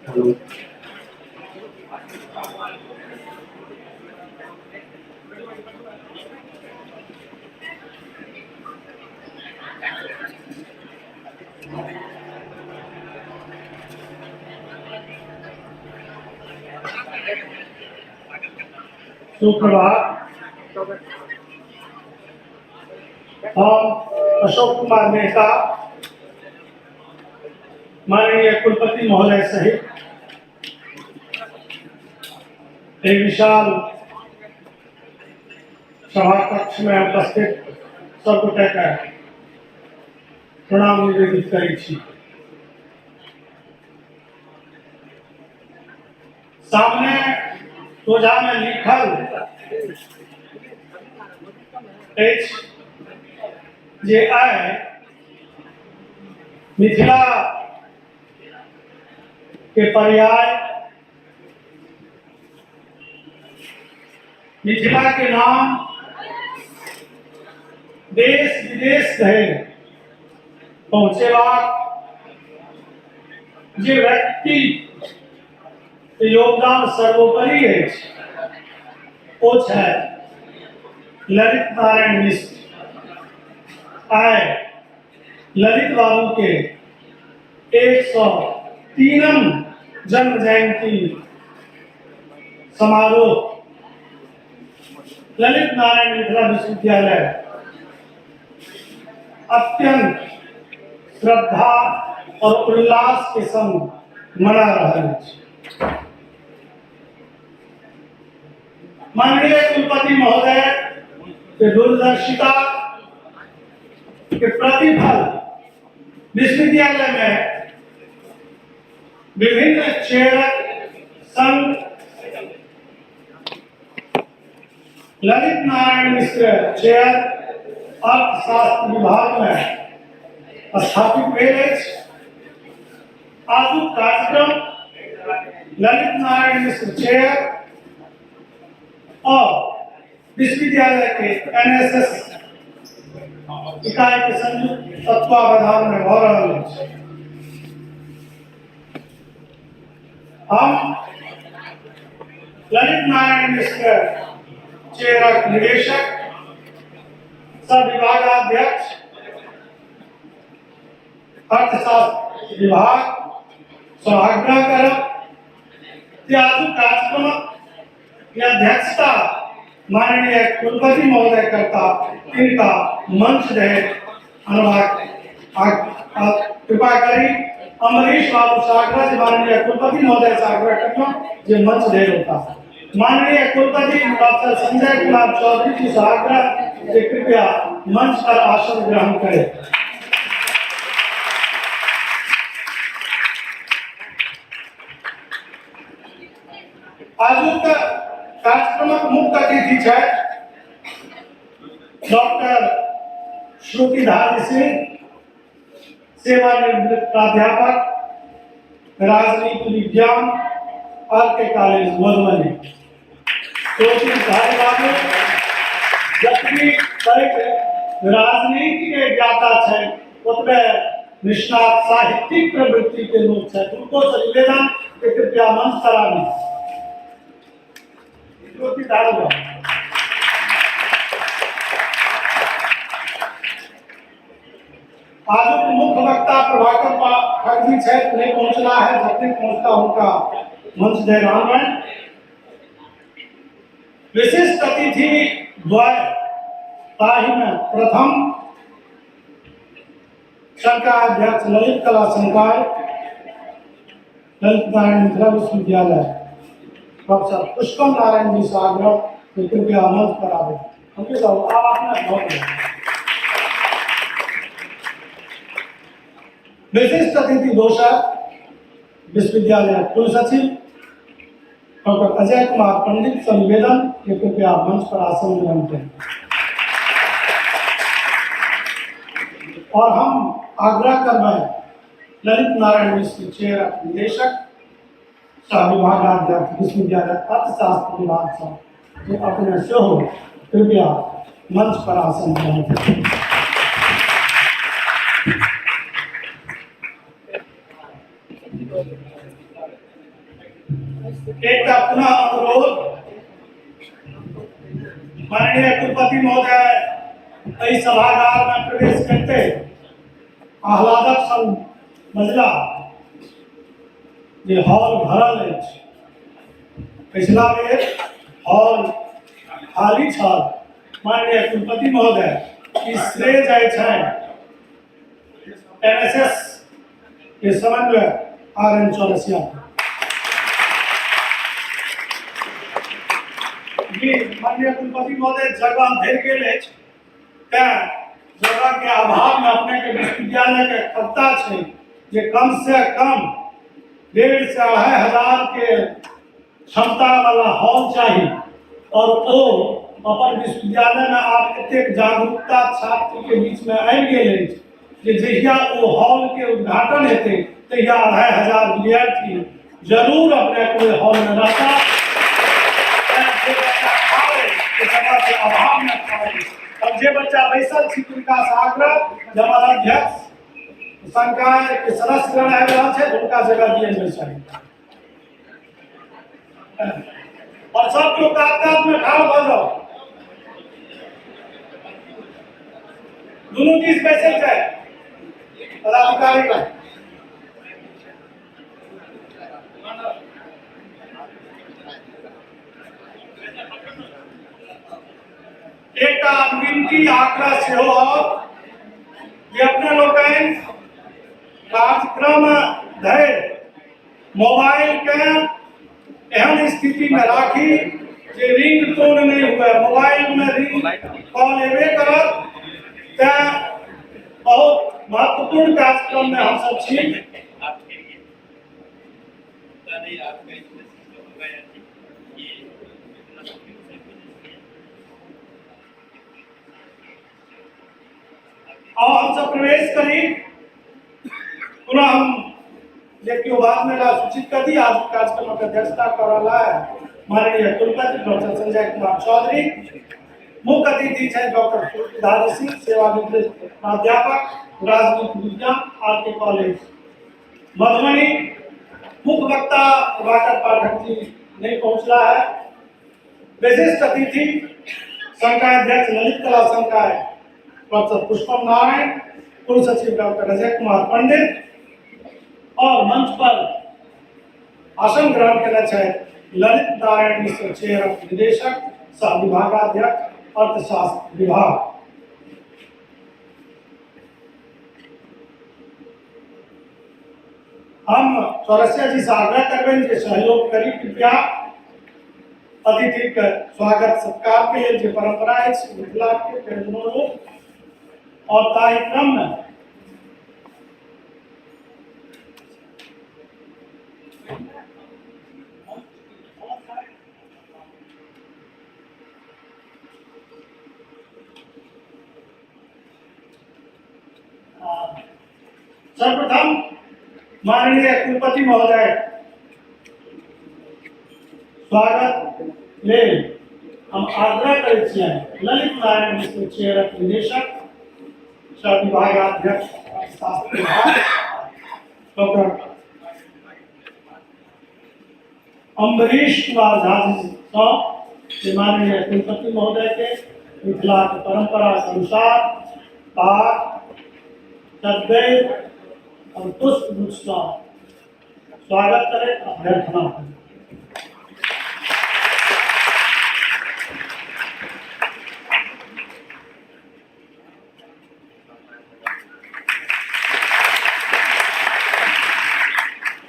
Hello. सुप्रभात। हम अशोक कुमार मेहता, माननीय कुलपति महोदय सहित एक विशाल सभा कक्ष में उपस्थित सब गोटे के प्रणाम निवेदित करै छी। सामने सोझा में लिखल अछि जे आइ मिथिला के पर्याय, मिथिला के नाम देश विदेश धरि पहुँचेबाक जे व्यक्ति के योगदान सर्वोपरि अछि ओ छथि ललित नारायण मिश्र। आइ ललित बाबू के 103म जन्म जयंती समारोह ललित नारायण मिथिला विश्वविद्यालय अत्यंत श्रद्धा और उल्लास के संग मना रहल अछि। माननीय कुलपति महोदय के दूरदर्शिता के प्रतिफल विश्वविद्यालय में विभिन्न चेयरक संग ललित नारायण मिश्र चेयर अर्थशास्त्र विभाग में स्थापित भेल अछि। आजुक कार्यक्रम ललित नारायण मिश्र चेयर और विश्वविद्यालय के एनएसएस इकाई के संयुक्त तत्वावधान में भऽ रहल अछि। हम ललित नारायण मिश्र चेयरक निदेशक सह विभागाध्यक्ष अर्थशास्त्र विभाग सँ आग्रह करब जे आजुक कार्यक्रमक के अध्यक्षता माननीय कुलपति महोदय करता, तिनका मंच धरि अनबाक कृपा करी। अमरीश बाबू से आग्रह जे माननीय कुलपति महोदय से आग्रह करना जे मंच धरि होता। माननीय कुलपति डॉक्टर संजय कुमार चौधरी जी से आग्रह जे कृपया मंच पर आसन ग्रहण करें। आजुक कार्यक्रमक मुख्य अतिथि छथि डॉक्टर श्रुतिधारी सिंह, सेवानिवृत्त प्राध्यापक, राजनीति विज्ञान, आर के कॉलेज मधुबनी। श्रुतिधारी बाबू जतबी पैघ राजनीति के ज्ञाता छथि ओतबे निष्णात साहित्यिक प्रवृत्ति के लोग छथि। उनको से निवेदन कि कृपया मंच पर आबी। श्रुतिधारी बाबू आजुक मुख्य वक्ता प्रभाकर पाठक जी छथि, नहीं पहुंचला है, जखने पहुंचता उनका मंच दे रहा है। विशिष्ट अतिथि द्वय ताहि में प्रथम संकाय अध्यक्ष ललित कला संकाय ललित नारायण मिथिला विश्वविद्यालय प्रोफेसर पुष्पम नारायण जी से आग्रह कि कृपया मंच पर आवे। अंकित बाबू आप अपना बहुत विशिष्ट अतिथि दोसर विश्वविद्यालय कुल सचिव डॉक्टर अजय कुमार पंडित से निवेदन कि कृपया मंच पर आसन ग्रहण करें। और हम आग्रह कर रहे हैं ललित नारायण मिश्र चेयर निदेशक सह विभागाध्यक्ष विश्वविद्यालय अर्थशास्त्र विभाग से कि अपने सेहो कृपया मंच पर आसन ग्रहण करें। एकटा पुनः अनुरोध, माननीय कुलपति महोदय एहि सभागार में प्रवेश करते आह्लादक संग बजला जे हॉल भरल अछि। पिछला बेर हॉल खाली छल। माननीय कुलपति महोदय, ई श्रेय जाइ छनि एनएसएस के समन्वयक आर एन चौरसिया जी। माननीय कुलपति महोदय, जगह भरि गेल अछि, तेँ जगह के अभाव में अपने के विश्वविद्यालय के खगता छै जे कम से कम 1.5 से 2.5 हजार के क्षमता वाला हॉल चाही और ओ अपन विश्वविद्यालय में आब एतेक जागरूकता छात्र के बीच में आबि गेल अछि जे जहिया ओ हॉल के उद्घाटन हेतै तहिया 2,500 विद्यार्थी जरूर अपने के ओहि हॉल में रहता। जे बच्चा खावे के जगह के अभाव में खावे और जे बच्चा बैसल छी तिनका से आग्रह जे हमर अध्यक्ष संकाय के सदस्यगण आबि रहल छै, हुनका जगह दिअ बैसल और सब केओ कात कात में ठाढ़ भऽ जाओ। दुनू दिस बैसल छै पदाधिकारी। एकटा विनती आग्रह सेहो आओर जे अपने लोकनि कार्यक्रम धरि मोबाइल के एहन स्थिति में राखी जे रिंग टोन नहीं हुए। मोबाइल में रिंग कॉल एबे करत, तें बहुत महत्वपूर्ण कार्यक्रम में हम सब छी। आपके लिए पता नहीं आपका इसमें सिस्टम होगा या नहीं, ये इतना कंप्यूटर है। और हम सब प्रवेश करी। पुनः हम जे केओ बाद में ला सूचित कर दी। आज कार्यक्रम के अध्यक्षता कर रहा है माननीय कुलपति डॉक्टर संजय कुमार चौधरी। मुख्य अतिथि हैं डॉक्टर सूर्यधारी सिंह, सेवानिवृत्त प्राध्यापक, राजनीति विज्ञान, आर के कॉलेज, मधुबनी। मुख्य वक्ता प्रभाकर पाठक जी नहीं पहुंचला है। विशिष्ट अतिथि संकाय अध्यक्ष ललित कला संकाय प्रोफेसर पुष्पम नारायण, कुल सचिव डॉक्टर अजय कुमार पंडित और मंच पर आसन ग्रहण करना छथि ललित नारायण मिश्र, चेयर निदेशक सह विभागाध्यक्ष, अर्थशास्त्र विभाग। हम चौरसिया जी से आग्रह करबनि जे सहयोग करी कृपया अतिथि के स्वागत सत्कार के लेल, जे परंपरा अछि मिथिला के अनुरूप और ताहि क्रम में सर्वप्रथम माननीय कुलपति महोदय स्वागत लेल हम आग्रह करै छियनि ललित नारायण मिश्र, चेयरक निदेशक सह विभागाध्यक्ष, शास्त्र विभाग, डॉक्टर अम्बरीश कुमार झा जी सँ जे माननीय कुलपति महोदय के मिथिला के परंपरा के अनुसार पाग, चद्दर और पुष्प गुच्छ सँ स्वागत करें, अभ्यर्थना करें।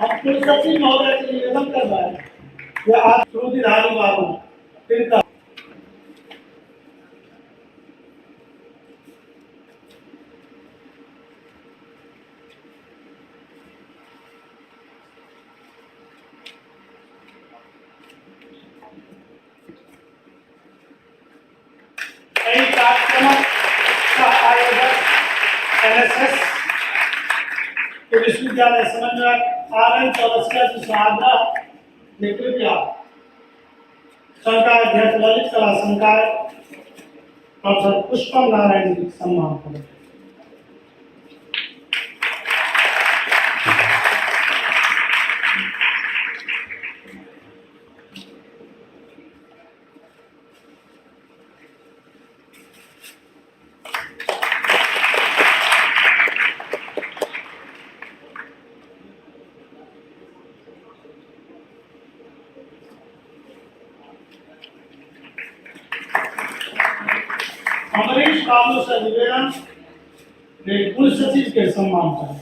हम कुलसचिव महोदय से निवेदन कर रहे हैं कि आज श्रुतिधारी बाबू तिनका एहि कार्यक्रमक सह आयोजक एनएसएस के विश्वविद्यालय समन्वयक आर एन चौरसिया जी से आग्रह जे कृपया संकाय अध्यक्ष ललित कला संकाय प्रोफेसर पुष्पम नारायण जी के सम्मान करें। अमरीश बाबू से निवेदन जे कुल सचिव के सम्मान करें।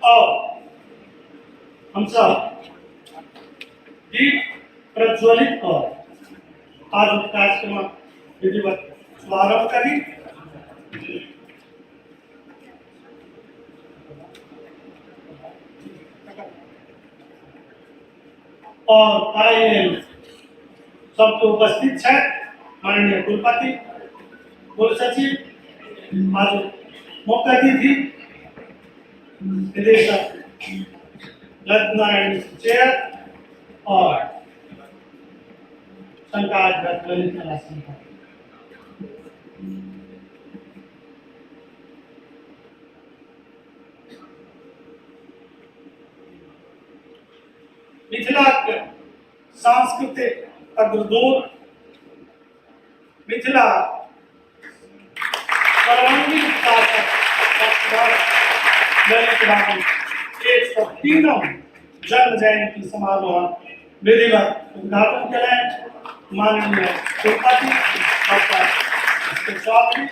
और हम सब दीप प्रज्वलित कर आज कार्यक्रम विधिवत शुभारंभ करी। और ताहि सबके उपस्थित छथि माननीय कुलपति, कुल सचिव, आज मुख्य अतिथि निदेशक ललित नारायण मिश्र चेयर और संकाय ललित कला संकाय। मिथिला के सांस्कृतिक अग्रदूत, मिथिला सर्वांगीण विकासक ललित बाबू 103 जन्म जयंती समारोह विधिवत उद्घाटन केलनि माननीय कुलपति डॉक्टर चौधरी,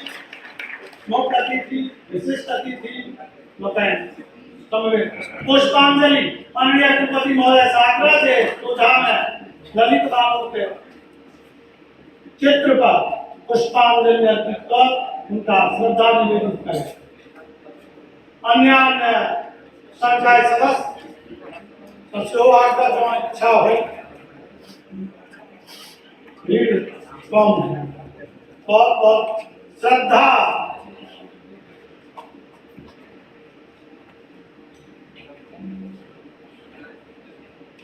मुख्य अतिथि, विशिष्ट अतिथि लोकनि समवेत पुष्पांजलि माननीय कुलपति महोदय से आग्रह जे सोझा में ललित बाबू के चित्र पर पुष्पांजलि अर्पित कर उनका श्रद्धा निवेदित करें। अन्य अन्य संकाय सदस्य सेहो आग्रह जँ इच्छा हो, भीड़ कम है, बहुत बहुत श्रद्धा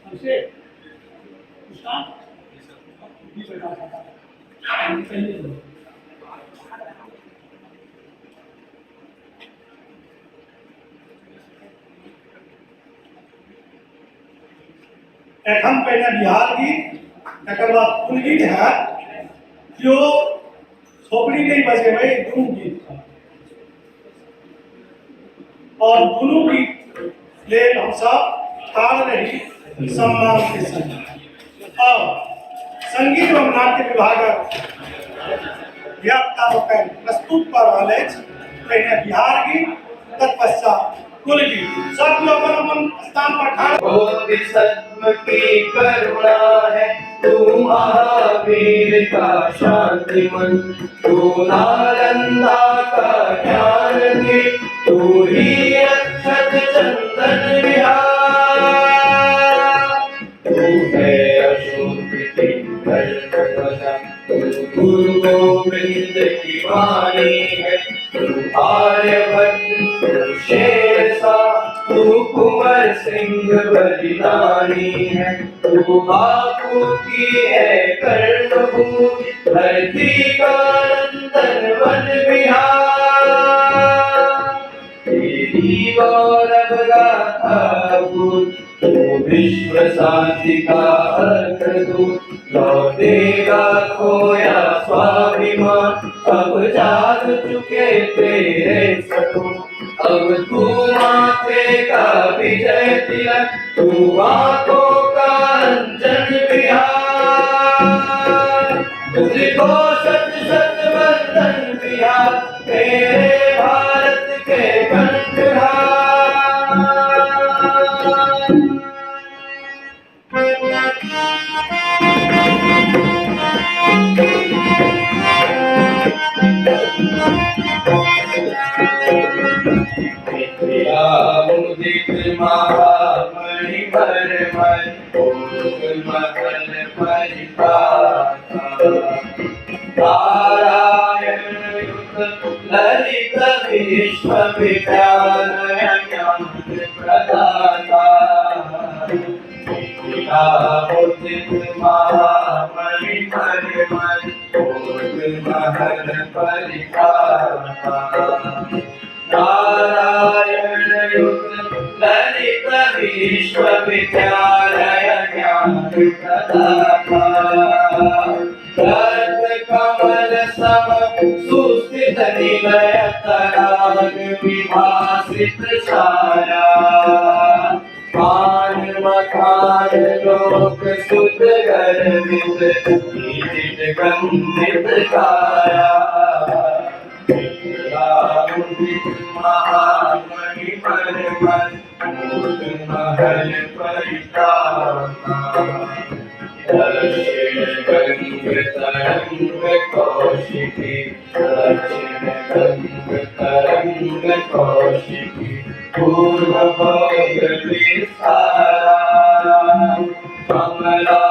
अभिषेक एखन पहिने बिहार गीत, तकर बाद कुलगीत हैत। केओ थोपड़ी नहीं बजेबै दुनू गीत और दुनू गीत लेल हमसब ठाढ़ रही सम्मान के संग। और संगीत एवं नाट्य विभागक धियापुता लोकनि प्रस्तुत कऽ रहल अछि पहिने बिहार गीत, तत्पश्चात कुलगीत। सब लोग अपन अपन स्थान पर ठाढ़। बोधिसत्व की करुणा है, तू महावीर का शांति मन, तू नालंदा का ज्ञान दे, तू ही रक्षक चंदन विहार, तू है अशोक की धर्म, तू गुरु गोविंद की वाणी है, तू आर्यभट्ट, तू शेर सा, तू कुंवर सिंह बलिदानी है, तू बापू की है कर्मभूमि, धरती का नंदन वन विहार, तेरी गौरव गाथा तू विश्व शांति का अग्रदूत, लौटेगा खोया स्वाभिमान, अब जाग चुके तेरे सपूत, अब तू माथे का विजय तिलक, तू आंखों का अंजन बिहार, तुझको सत सत वंदन बिहार, तेरे भारत के कंठहार। मुदित महामणि मरमर महल परिपाता, नारायण युत ललित विश्व विद्यालय ज्ञान प्रदाता, मिथिला महामणि मरमर कोट महल परिपाता। नारायण युत ललित विश्वविद्यालय ज्ञान प्रदाता। रत्न कमल सम सुस्थित निलय तराग विभासित छाया। मान मकान लोक सुत गर्वित नीतित गंधित काया। महामणि मरमर कोट महल परिताता। दक्षिण गंग तरंग कौशिकी, दक्षिण गंग तरंग कौशिकी, पूर्व भोग विस्तारा। कमला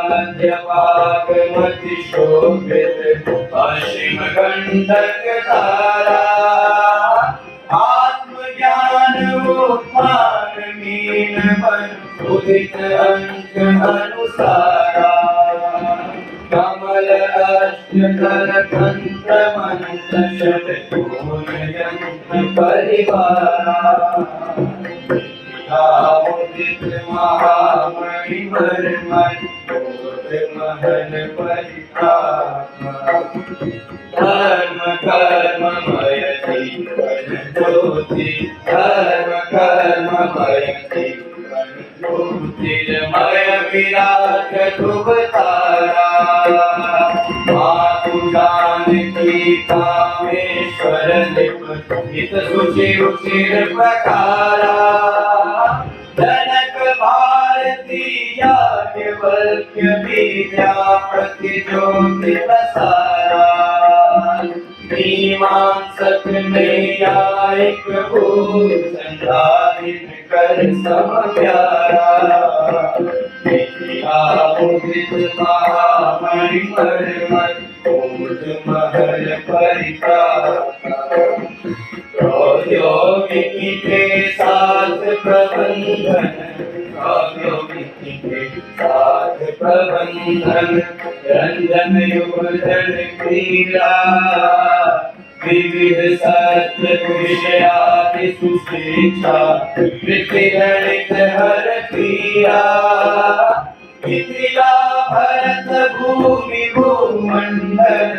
मध्य बागमती शोभित पश्चिम गंडक धारा। आत्मज्ञान उत्थान मीन बन उदित अंक अनुसारा। कमल अष्टदल तंत्र मंत्र षटकोण यंत्र परिवारा। उदित महामणि मरमर कोट महल परिताता। धर्म कर्ममय जीवन ज्योति, धर्म कर्ममय जीवन ज्योतिर्मय विराट ध्रुव तारा। मातु जानकी कामेश्वर निप हित सुचि रुचिर प्रकारा। जनक भारती याज्ञवल्क्य विद्यापति ज्योति प्रसारा। मीमांसक नैयायिक भूषण कर सम प्यारा। मिथिला मुदित महामणि मरमर कोट महल परिताता। प्रौद्योगिकी के साथ प्रबंधन, प्रौद्योगिकी के साथ प्रबंधन, रंजन युवजन क्रीड़ा। विविध सत्र विषयादि सुशिक्षा, वृत्ति गणित हर क्रिया। मिथिला भरत भूमि भूमंडल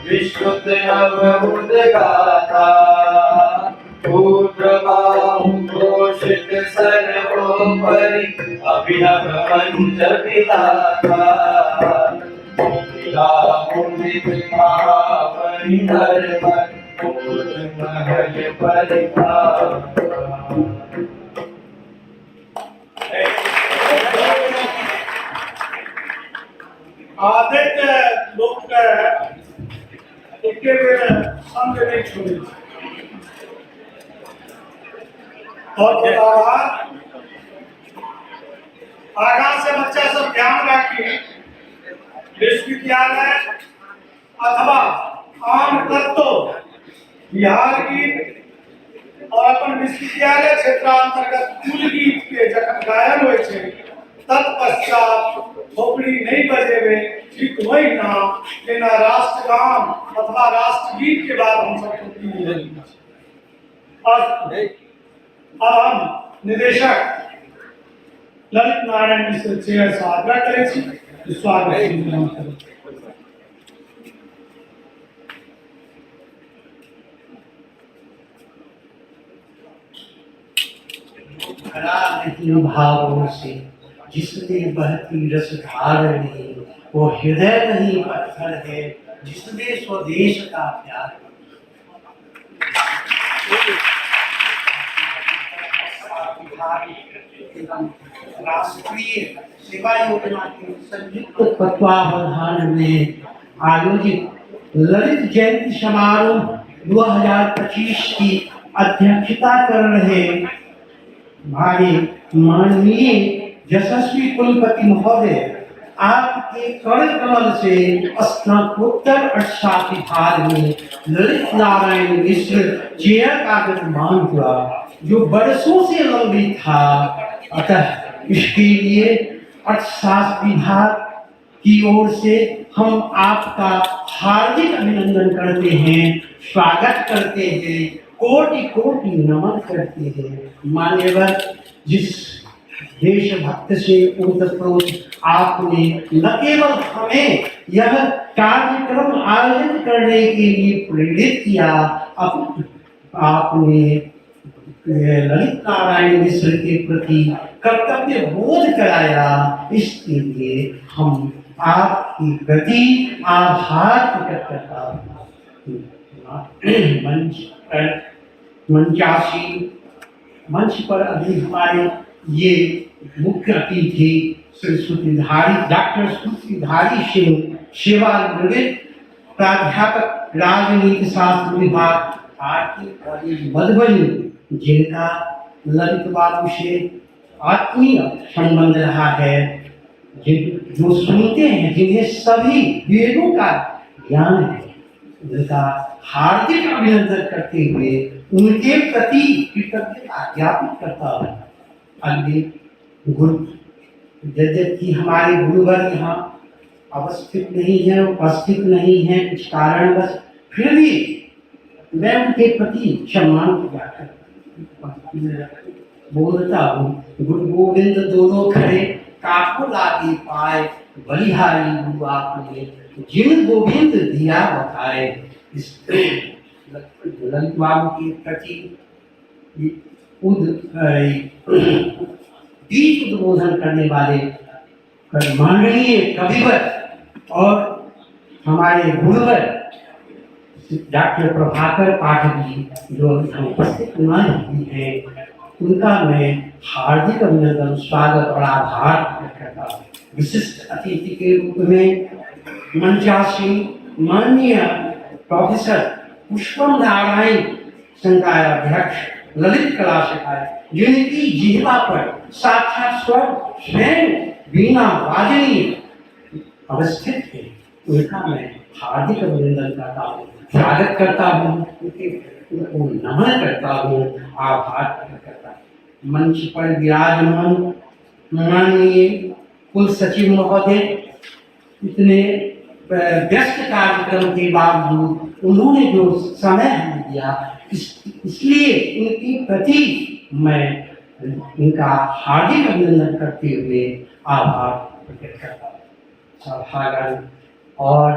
विश्रुत नव उदगाता। बाहु घोषित सर्वोपरि अभिनव मंच विधाता। मिथिला मुदित महामणि मरमर कोट महल परिताता। आदत लोकके एके बेर संग नहि छोड़ै छै। बहुत बहुत आभार। आगाँ से बच्चा सब ध्यान राखी, विश्वविद्यालय अथवा आन कतौ बिहार गीत और अपन विश्वविद्यालय क्षेत्रांतर्गत कुल गीत के जखन गायन होइ छै, तत्पश्चात थोपड़ी नहीं बजेबे। ठीक वही ना जेना राष्ट्रगान अथवा राष्ट्रगीत के बाद हम सब थोपड़ी नहीं बजेबै। अस्तु, अब हम निदेशक ललित नारायण मिश्र चेयर से आग्रह करै छी जे स्वागत ग्रहण करू। भरा नहीं भावों से, जिसमें बहती रसधार नहीं, वो हृदय नहीं पत्थर है, जिसमें स्वदेश का प्यार नहीं। एवं राष्ट्रीय सेवा योजना के संयुक्त तत्वावधान में आयोजित ललित जयंती समारोह 2025 की अध्यक्षता कर रहे हमारे माननीय यशस्वी कुलपति महोदय, आपके कर कमल से स्नातकोत्तर अष्टाध्यायी विभाग में ललित नारायण मिश्र चेयर का निर्माण हुआ, जो बरसों से लंबित था। अतः इसके लिए अर्थशास्त्र विभाग की ओर से हम आपका हार्दिक अभिनंदन करते हैं, स्वागत करते हैं, कोटि कोटि नमन करते हैं। मान्यवर, जिस देशभक्त से ओतप्रोत आपने न केवल हमें यह कार्यक्रम आयोजित करने के लिए प्रेरित किया, अब आपने ललित नारायण मिश्र के प्रति कर्तव्य बोध कराया, इसके लिए हम आपके प्रति आभार प्रकट करता हूँ। मंच पर मंचासीन मंच पर अभी हमारे ये मुख्य अतिथि श्री सूत्रधारी डॉक्टर सूत्रधारी सिंह, सेवानिवृत्त प्राध्यापक राजनीति शास्त्र विभाग आर.के. कॉलेज मधुबनी, जिनका ललित बाबू से आत्मीय संबंध रहा है, जिन जो सुनते हैं, जिन्हें सभी वेदों का ज्ञान है, उनका हार्दिक अभिनंदन करते हुए उनके प्रति कृतज्ञता ज्ञापित करता हूँ। अगले गुरु यद्यपि हमारे गुरुवर यहाँ अवस्थित नहीं है, उपस्थित नहीं है कुछ कारणवश, फिर भी मैं उनके प्रति सम्मान जाकर बोलता हूँ। गुरु गोविंद दोनों खड़े काको लागे पाए, बलिहारी गुरु आपने जिन गोविंद दिया बताए। इस ललित बाबू के प्रति बीच उद्बोधन करने वाले माननीय कविवर और हमारे गुरुवर डॉक्टर प्रभाकर पाठक जी जो हम उपस्थित नहीं हैं, उनका मैं हार्दिक अभिनंदन, स्वागत और आभार प्रकट करता हूँ। विशिष्ट अतिथि के रूप में मंचासीन माननीय प्रोफेसर पुष्पम नारायण संकाय अध्यक्ष ललित कला संकाय, जिनकी जिह्वा पर साक्षात स्वर स्वयं वीणा वादिनी अवस्थित है, उनका मैं हार्दिक अभिनंदन करता हूँ, स्वागत करता हूँ, उनको नमन करता हूँ, आभार प्रकट करता हूँ। मंच पर विराजमान माननीय कुल सचिव महोदय, इतने व्यस्त कार्यक्रम के बावजूद उन्होंने जो समय हमें दिया, इसलिए उनके प्रति मैं उनका हार्दिक अभिनंदन करते हुए आभार प्रकट करता हूँ। सभागण और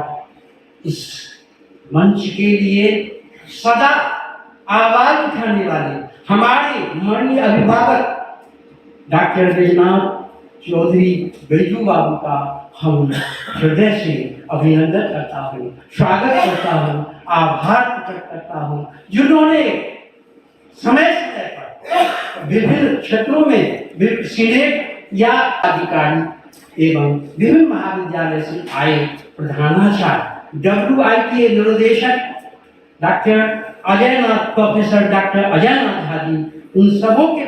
इस मंच के लिए सदा आवाज उठाने वाले हमारे माननीय अभिभावक डॉक्टर बैजनाथ चौधरी बैजू बाबू का हम हृदय से अभिनंदन करता हूँ, स्वागत करता हूँ, आभार प्रकट करता हूँ, जिन्होंने समय समय पर विभिन्न क्षेत्रों में सीनेट या अधिकारी एवं विभिन्न महाविद्यालय से आए प्रधानाचार्य, WI के निर्देशक doctor Ajaynath, professor doctor Ajaynath Jha ji, उन सबों के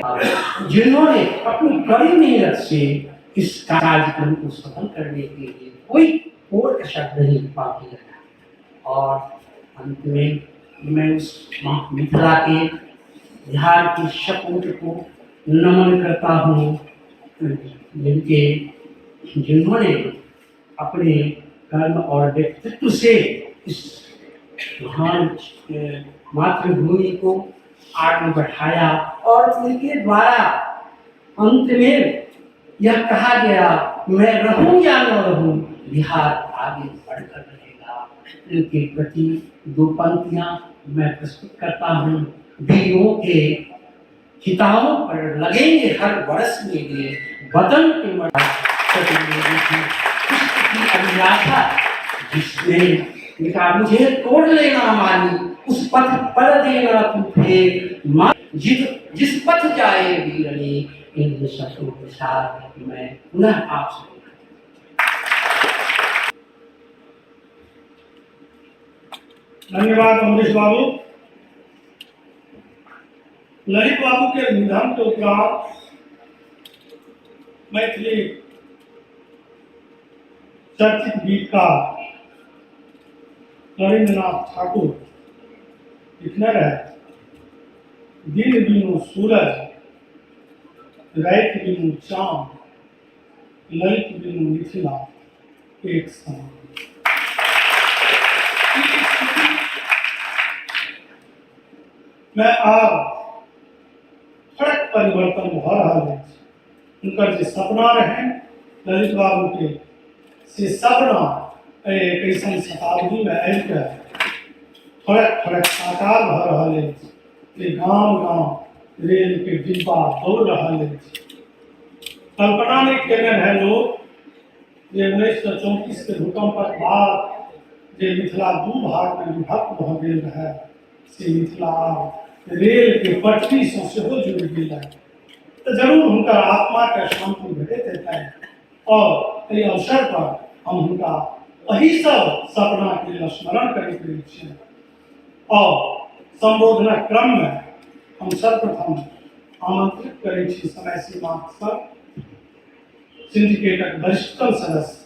जिन्होंने अपनी कड़ी मेहनत से इस कार्यक्रम को सफल करने के लिए कोई कोर कसर नहीं बाकी रखा। और अंत में मैं उस मिथिला के बिहार के सपूत को नमन करता हूँ, जिन्होंने अपने कर्म और व्यक्तित्व से इस महान मातृभूमि को आगे बढ़ाया और उनके द्वारा अंत में यह कहा गया, मैं रहूं या न रहूं, बिहार आगे बढ़कर रहेगा। उनके प्रति दो पंक्तियां मैं प्रस्तुत करता हूँ। वीरों के चिताओं पर लगेंगे हर वर्ष मेले, वतन के की अभिलाषा जिसने लिखा मुझे तोड़ लेना मानी, उस पथ पर देना तू फेर, जिस पथ जाए वीरनी। इन शब्दों के साथ मैं पुनः आपसे धन्यवाद अमरीश बाबू। ललित बाबू के निधन के उपरांत मैथिली चर्चित गीतकार रविन्द्रनाथ ठाकुर लिखने रहे, दिन बिनु सूरज रात बिनु चांद, ललित बिनु मिथिला एक समान। मे आब फरक परिवर्तन भऽ रहल अछि। हुनकर जे सपना रहनि ललित बाबूके, से सपना एहि 21म शताब्दीमे आबिकऽ फरक फरक साकार भऽ रहल अछि जे गाम गाम रेलके डिब्बा दौड़ रहल अछि। कल्पना नहि केने रहै लोक जे 1934 के भूकंपक बाद जे मिथिला दू भागमे विभक्त भऽ गेल रहै, से मिथिला आब रेलके पटरीसँ सेहो जुड़ि गेल है। तऽ जरूर हुनकर आत्माके शान्ति भेटैत हेतनि और एहि अवसर पर हम हुनका एहि सब सपनाके लेल स्मरण करैत रहै छियनि। और संबोधनक क्रममे हम सर्वप्रथम आमंत्रित करै छी समय सीमा सर सिंडिकेटक वरिष्ठतम सदस्य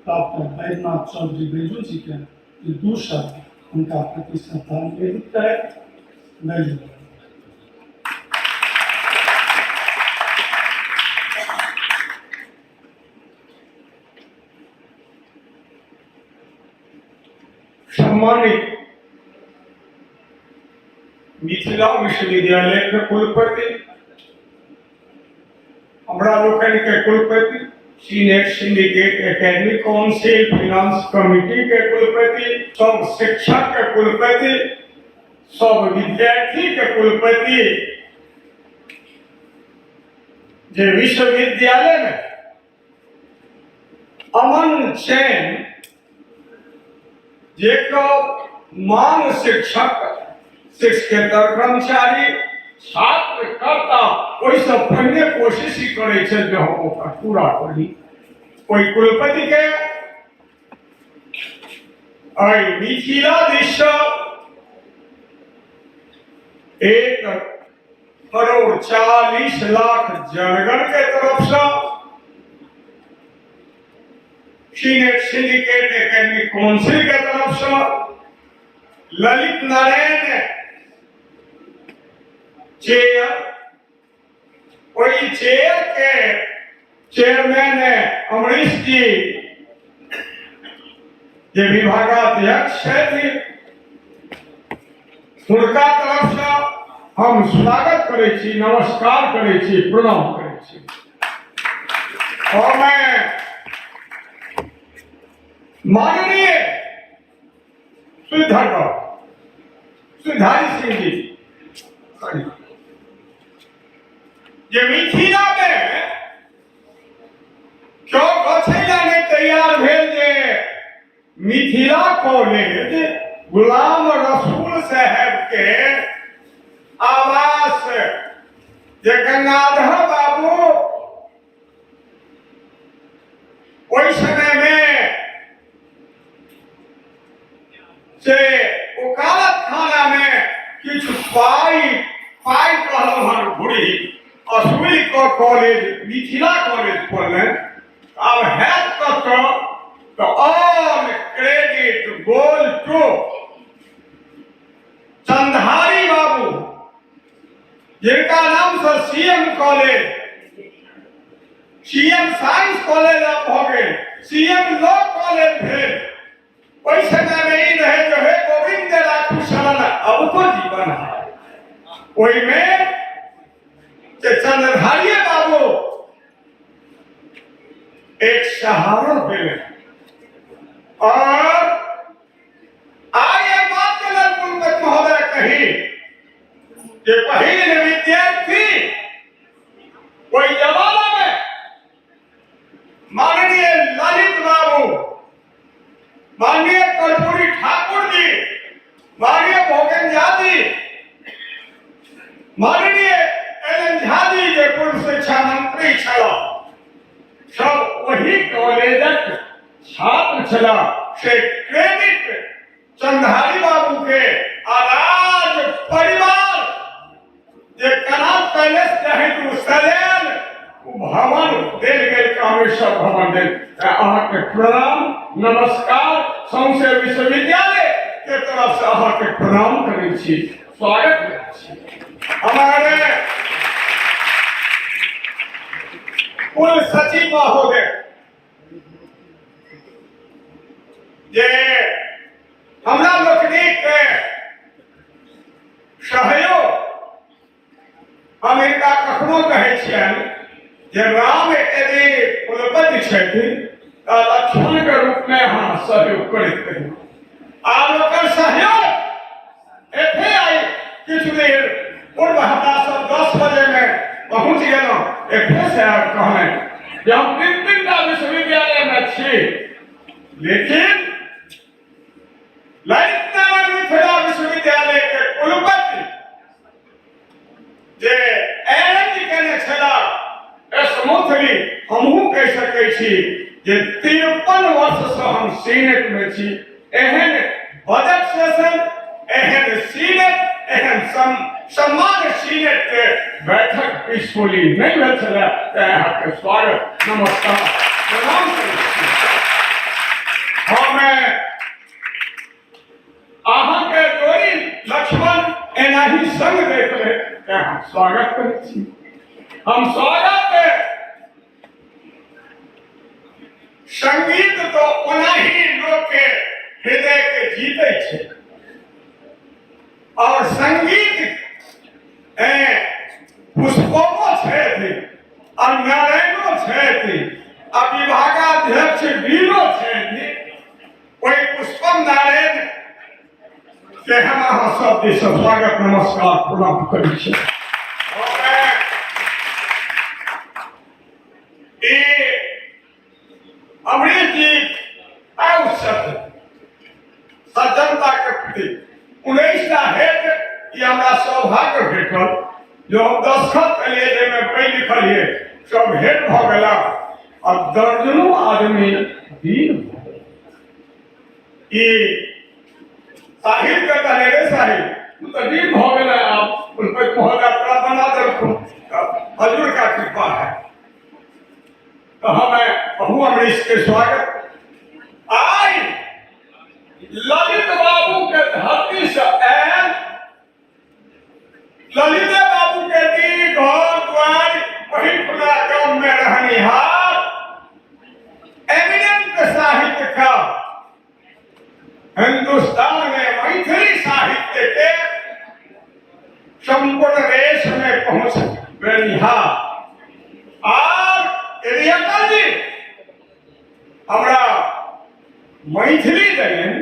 डॉक्टर बैद्यनाथ चौधरी बैजू जी के ई दू शब्द हुनका प्रति श्रद्धा निवेदित करैत। बैजू। सम्मानित मिथिला विश्वविद्यालय के कुलपति, हमरा लोकनि के कुलपति, senate syndicate academic council finance committee के कुलपति, सब शिक्षक के कुलपति, सब विद्यार्थी के कुलपति, जे विश्वविद्यालय में अमन चैन जेकर मांग शिक्षक, शिक्षकेतर कर्मचारी, छात्र करता, ओहिसँ पहिने कोशिश ई करै छै जे हम ओकर पूरा करी। ओहि कुलपति के एहि मिथिला दिससँ 1 करोड़ 40 लाख जनगण के तरफसँ, सीनेट सिंडिकेट एकेडमिक काउंसिल के तरफसँ, ललित नारायण चेयर, ओहि चेयर के चेयरमैन है अमरीश जी, जे विभागाध्यक्ष छथि, हुनका तरफसँ हम स्वागत करै छी, नमस्कार करै छी, प्रणाम करै छी। और मैं माननीय श्रीधारी सिंह जी, जे मिथिला में क्यों गछैला नहि तैयार भेल जे मिथिला कॉलेज गुलाम रसूल साहब के आवास, जे गंगाधर बाबू ओहि समय में से वकालत खाना में किछु पाइ पाइ कहलहुँ हन घुरी असूलि कऽ कॉलेज मिथिला कॉलेज खोललनि। आब हैत कतऽ? तऽ ऑल क्रेडिट गोल टू चंधारी बाबू, जिनका नाम से CM college, CM science college आब भऽ गेल, सीएम लॉ कॉलेज भेल। ओहि समय में ई रहे जो हे गोविंद राखू शरण अब तो जीवन है, ओहिमे जे चंद्रधारी बाबू एक सहारा भेले। और आइ एक बात के लेल कुलपति महोदय कही जे पहिल विद्यार्थी ओहि जमाना में माननीय ललित बाबू, माननीय कर्पूरी ठाकुर जी, माननीय भोगन झा जी, माननीय एल एन झा जी जे पूर्व शिक्षा मंत्री छलाह, सब ओही कॉलेजक छात्र छलाह। से क्रेडिट चंधारी बाबू के आ राज परिवार जे कनाट पैलेस चाहे ओ सजायल ओ भवन देल गेल, कामेश्वर भवन देल। अहाँके प्रणाम, नमस्कार। सौंसे विश्वविद्यालय के तरफ से अहाँके प्रणाम करै छी, स्वागत करै छी। हमारे कुल सचिव महोदय जे हमरा लोकनिक सहयोग, हम हिनका कखनो कहै छियनि जे राम यदि कुलपति छथिन तऽ लक्ष्मण के रूप में अहाँ सहयोग करैत रही। आब ओकर सहयोग एथे आई किछु देर पूर्व हमरा सब 10 बजे में पहुंच गेलहुँ। एथे से आब कहने जे हम 3 टा विश्वविद्यालय में छी, लेकिन ललित नारायण मिथिला विश्वविद्यालय के कुलपति जे अरेंज केने छला स्मूथली, हमहूँ कहि सकै छी जे 53 वर्ष से हम सीनेट में छी। एहन बजट सेशन, एहन सीनेट, एहन सम्मान सीनेट के बैठक पीसफुली नहीं भेल छलै। तें अहाँके स्वागत, नमस्कार, प्रणाम करै छी। हम अहाँके जोड़ी लक्ष्मण एनाही संग दैत रहे, तें हम स्वागत करै छी। हम स्वागत संगीत तो ओनाही लोक के हृदय के जीते छै और संगीत पुष्पमो छथि आ नारायणो छथि आ विभागाध्यक्ष वीरो छथि। ओहि पुष्पम नारायण के हम अहाँ सब दिस स्वागत, नमस्कार, प्रणाम करै छी। अमरीश जी आउ छथि सज्जनता के प्रति 19 टा हेड ई हमरा सौभाग्य भेटल जो हम दस्तखत केलिए, जाहिमे पढ़ि लिखलिए सब हेड भऽ गेला आ दर्जनों आदमी दीन भऽ गेल। ई साहिब के कहले रे साहिब, तू तऽ दीन भऽ गेलै, आब कुलपति महोदय तोरा बना देलखुन, हजूर का कृपा है। तो हम बहु अमरीश के स्वागत। आई ललित बाबू के धरती से आयल, ललित बाबू के दी घर द्वार वही पूरा गांव में रहनिहार एमिनेंट साहित्यकार, हिंदुस्तान में मैथिली साहित्य के संपूर्ण देश में पहुंच गनिहार और यदि जी हमरा मैथिली देलनि,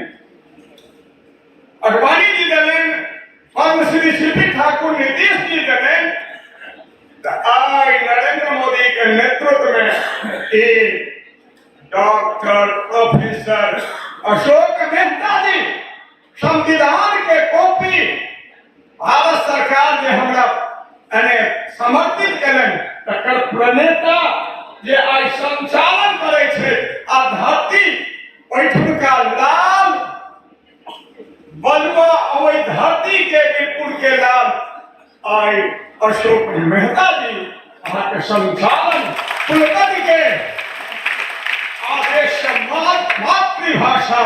अडवाणी जी देलनि, पद्मश्री सी पी ठाकुर नीतीश जी देलनि, तऽ आइ नरेंद्र मोदी के नेतृत्व में ई डॉक्टर प्रोफेसर अशोक मेहता जी संविधान के कॉपी भारत सरकार जे हमरा एने समर्पित केलनि तकर प्रणेता जे आइ संचालन करै छै आ धरती ओहिठुनका लाल बलुआ ओहि धरती के वीरपुर के लाल आइ अशोक मेहता जी अहाँके संचालन कुलपति के आदेश मातृभाषा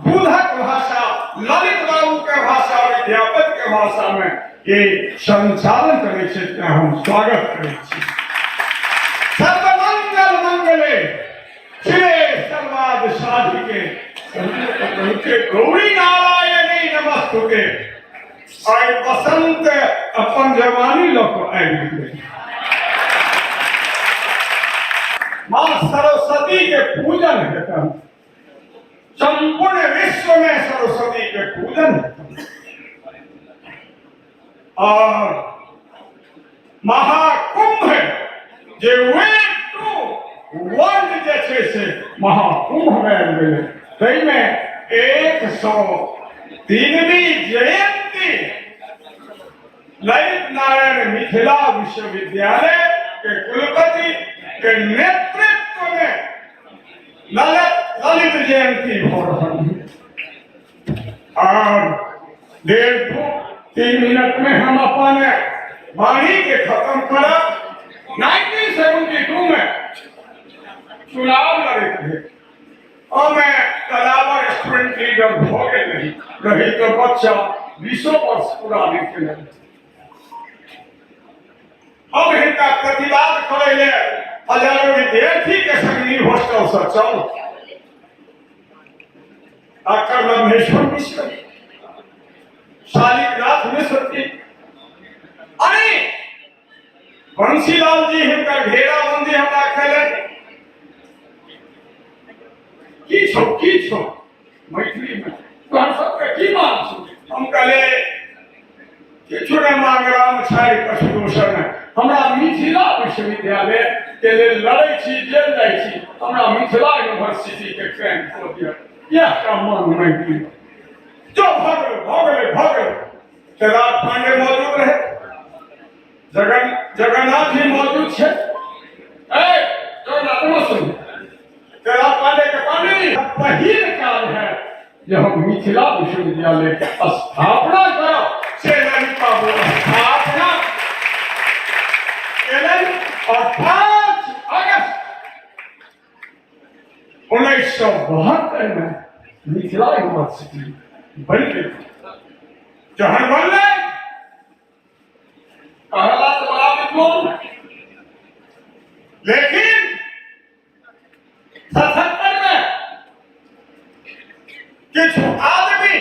बुधक भाषा ललित बाबू के भाषा विद्यापति के भाषा में ये संचालन करै छै, तें हम स्वागत करै छी। सर्वमंगल मंगले शिवे सर्वाद साधिके के गौरी नारायणी नमस्तुते। आइ बसंत अपन जवानी लऽ कऽ आबि गेलै। माँ सरस्वती के पूजन हेतन, संपूर्ण विश्व में सरस्वती के पूजन हेतन और महाकुंभ जे वे टू वर्ल्ड जे छै से महाकुंभ में आबि गेलै, ताहिमे 103वीं जयंती ललित नारायण मिथिला विश्वविद्यालय के कुलपति के नेतृत्व में ललित ललित जयंती हो रहल है। और 1.5 3 मिनट में हम अपन वाणी के खत्म करब। 1972 में चुनाव लड़े थे और मैं कलावर स्टूडेंट लीडर हो गए नहीं रही तो बच्चा 20 वर्ष पूरा नहीं थे। हम हिनका प्रतिवाद करे ले हजारों विद्यार्थी के संग नील हॉस्टल से चल डॉक्टर लम्हेश्वर मिश्र, शालिकनाथ मिश्र जी, अरे बंसीलाल जी हिनकर घेराबंदी हमरा केलनि। की छौ की छौ मैथिली में तोहर सबके की मांग छौ? हम कहले किछु नहि मांग, राम छाड़ि कछु दोसर नहि, हमरा मिथिला विश्वविद्यालय के लेल लड़ै छी, जेल जाइ छी, हमरा मिथिला यूनिवर्सिटी के कायम कऽ दिअ, इएह टा मांग मांगि लिअ। जो भऽ गेलै भऽ गेलै भऽ गेलै। केदार पांडे मौजूद रहे, जगन्नाथ जी मौजूद छै। ए जगन्नाथ सुन, केदार पांडे के पांडे जी पहिल काज है जे हम मिथिला विश्वविद्यालय के स्थापना करब, से ललित बाबू स्थापना केलनि और 5 अगस्त 1972 में मिथिला यूनिवर्सिटी बनि गेल। जहन बनलै कहला तो बड़ा विद्वान, लेकिन 77 में किछु आदमी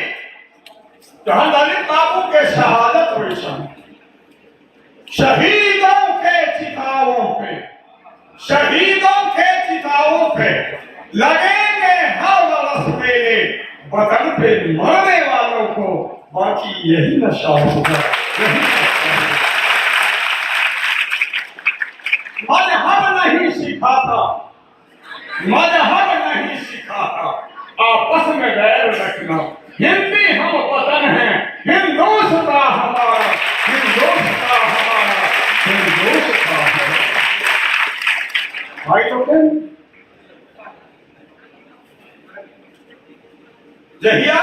जहन ललित बाबू के शहादत हुई सन, शहीदों के चिताओं पे, शहीदों के चिताओं पे लगेंगे हर बरस मेले, वतन पे मरने वालों को बाकी यही नशा होगा, यही नशा होगा। मजहब नहीं सिखाता, मजहब नहीं सिखाता आपस में बैर रखना, हिंदी हम वतन हैं, हिंदुस्तान हमारा, हिंदुस्तान हमारा, हिंदुस्तान हमारा। भाई लोग जहिया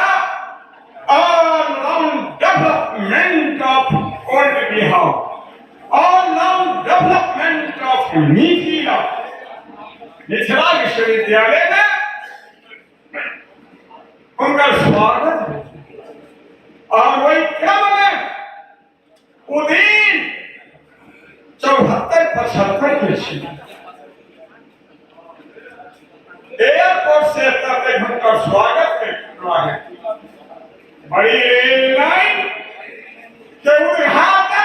all round development of old Bihar, all round development of Mithila, Mithila विश्वविद्यालय में उनका स्वागत और वही क्रम में उदीन 74-75 के छी एयरपोर्ट से तक हुनकर स्वागत के बड़ी रेल लाइन के उद्घाटन